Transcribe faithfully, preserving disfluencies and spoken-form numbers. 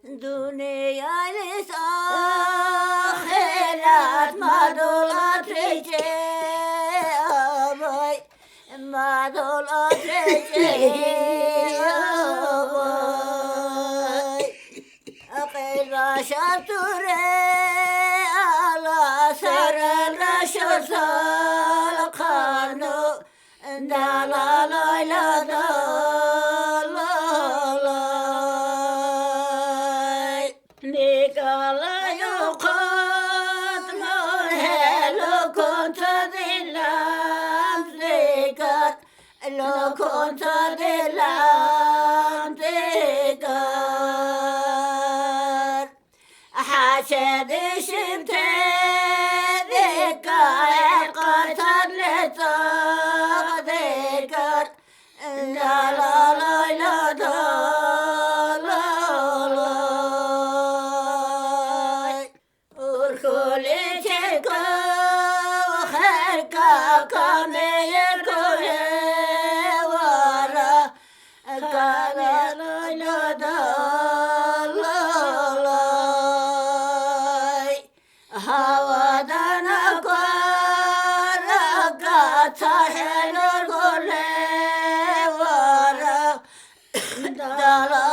Дунъялис ахират мадулатричи, абай, мадулатричи, абай. Кьел башар туре, Алла саралра шурсал хъарну, далалайла далай. Николай ухъут мургье лукунцадилан дигар, лукунцадилан дигар. ХӀяшадешибти декӀар, кьацадли цӀакьдекӀар, далалайла далай. Урхьули чекав хӀерка камииркули вара, Калалайла далай, гьавадана квара, кацахӀелургули вара, дала